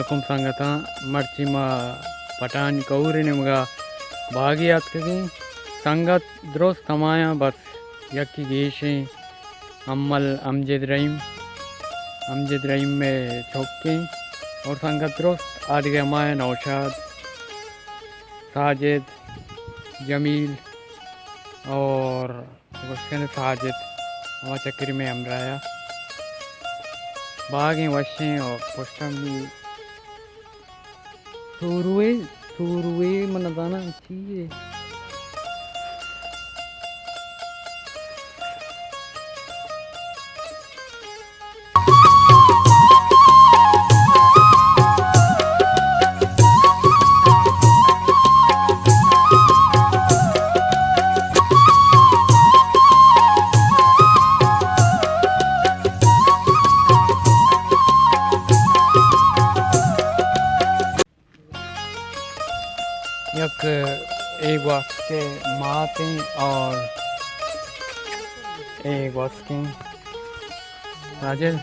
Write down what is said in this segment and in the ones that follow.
حکم سنگتاں، مرچی ما پٹانی کہور ءِ نیمگا باگے آتکگیں۔ سنگت درست ہمایاں، بس یکی گیشیں، امل امجد رحیم، امجد رحیم ءِ چکیں، اور سنگت درست آدگہ ہمایاں، نوشاد، ساجد، جمیل اور گوشتن ساجد، ہما چکری میں ہمراہ ءَ۔ باگیں وشیں اور پشتم بھی توروے، توروے من نزاناں چی ہے۔ یک اے گوسک ءِ ماتیں اور اے گوسکیں۔ ساجد،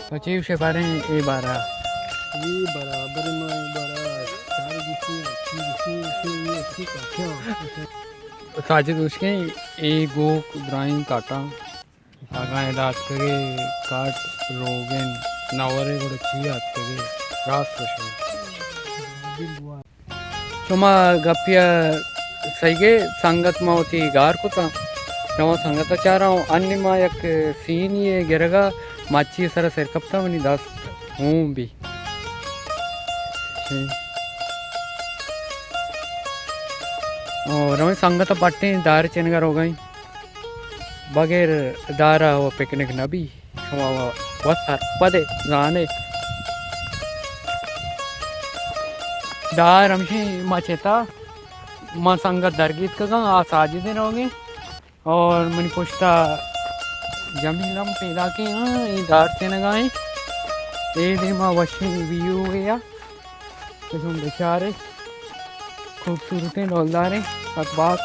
تو چی گوشے باریں اے بارا؟ اے برابر ما اے بارا چار گوشی، اچھی گوشی، اچھی، اے اچھی کاٹاں۔ ساجد گوشکیں اے گوک درائیں کاٹاں۔ اگاں ادا اتکگے کاٹ روگن نہ ورے گڑا چی اتکگے؟ راست گوشے۔ شما گپیا سہیگے، سنگت ما وتی گار کتا، شما سنگت چاراں۔ انی ما یک سینی گرگا، مچی سر سر کپتا، منی دست ہون بی۔ او رویں سنگت پٹیں دار چنگا روگائیں۔ بغیر دارا و پکنک نہ بی۔ شما و، و سرپد ئے، زانے۔ دار ہمشی ما چتا، ما سنگت درگیتکگاں، آ ساجدیں روگیں۔ اور منی پشتا جمیل ہم پیداکیں، ہاں، اے دار چنگائیں۔ اے دیما وشیں ویو اے۔ شما بچارے، خوبصورتیں، ڈولداریں، سک باز۔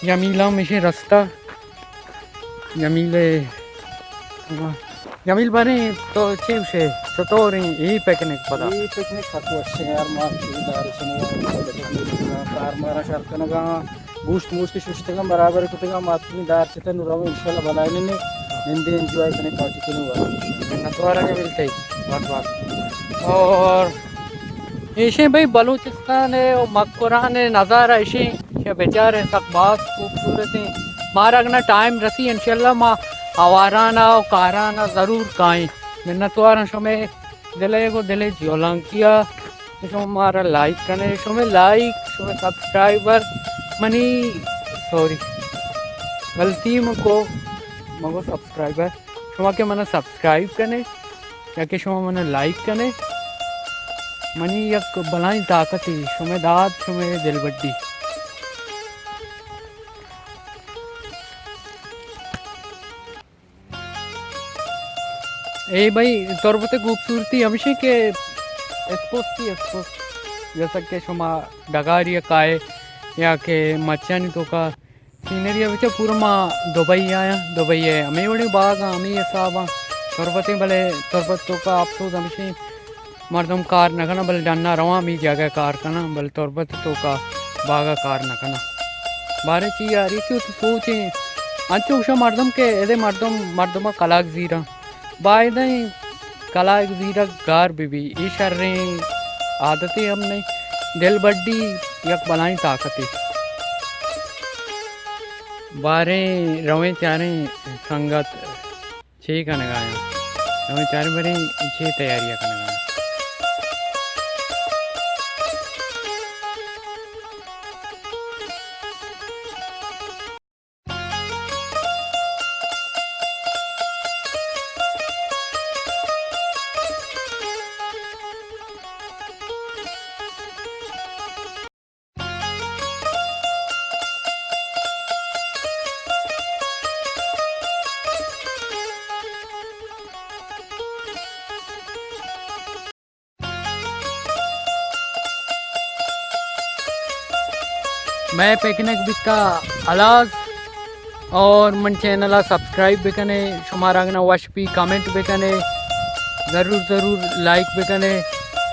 جمیل ہم اشیں رستہ، جمیل، جمیل باریں تو چے گوشے، چطوریں اے پکنک پدا؟ اے پکنک سک وشیں یار، ما دار چنگا، کار مارا شر کنگا۔ گوشت موشت ششتگاں، برابر کتگاں، ما اتکیں دار چتن، رویں انشاءاللہ بلائیں نے، نندیں، انجوائے کنیں، پارٹی کنیں، وریں۔ منتواراں جمیل تئی، بات بات۔ اور ایشیں بھئی بلوچستان ءِ و مکران ءِ نظارہ ایشیں کہ بچاریں سک باز خوبصورتیں۔ مارا اگنا ٹائم رسی انشاءاللہ ما آوارانا و کارانا ضرور کائیں۔ منتواراں شمے دل ءِ گوں دل ءِ جولانکی ءَ۔ شما مارا لائک کنے، شمے لائک، شمے سبسکرائبر منی، سوری، غلطی من کو، مگو سبسکرائبر۔ شما کہ منا سبسکرائب کنے یا کہ شما منا لائک کنے، منی یک بلائیں طاقتے، شمے داد، شمے دلبڈی۔ اے بھئی، تربت ءِ خوبصورتی ہمیش ایں کہ اسپوستی اسپوست، جیسا کہ شما ڈگاری ءَ کائے یا کہ مچانی توکا سینری ءَ بچا، پورا ما دبئی آیاں، دبئی ءَ ہمے وڑیں باغ آں، ہمے حساب آں تربت ءَ، بلے تربت توکا اپسوز ہمیش ایں مردم کار نہ کناں، بلے ڈنا رواں ہمے جاگہ کار کناں، بلے تربت توکا باغا کار نہ کناں۔ باریں چی یار، اے کہ وتی سوچیں، انچو گوشاں مردم کہ ادے مردم، مردما کلاگ زیراں۔ بایدیں کلاگ زیرگ گار بہ بی، اے شریں عادتے ہم نئیں۔ دل بڈی یک بلائیں طاقتے۔ باریں رویں چاریں سنگت چے کنگا اَنت؟ ہمے چاریں بریں چے تیاری ءَ کنگا اَنت؟ مئے پکنک بیتا ہلاس، اور من چینل ءَ سبسکرائب بکنے، شمارا اگنا وش بی کمنٹ بکنے، ضرور ضرور لائک بکنے۔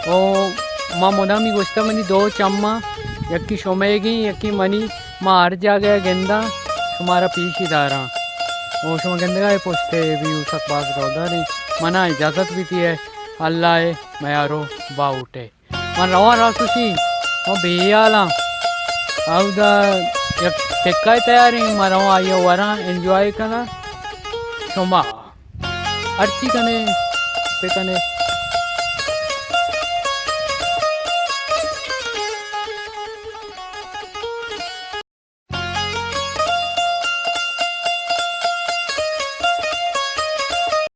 او ما مدامی گوشتہ منی دو چماں، یکی شمئیگیں، یکی منی، ما ہر جاگہ ءَ گنداں، شمارا پیشی داراں۔ او شما گندگا اے پشت ءَ ویو سک باز ڈولداریں۔ منا اجازت بیتی ہے، اللہ ءِ میارو باہوٹ ءَ۔ من رواں راستوشی، من بے حیالاں۔ اودا یک ٹکہ تیاریں، من رواں آئی ءَ وراں انجوائے کناں۔ شما ہرچی کنے، بکنے،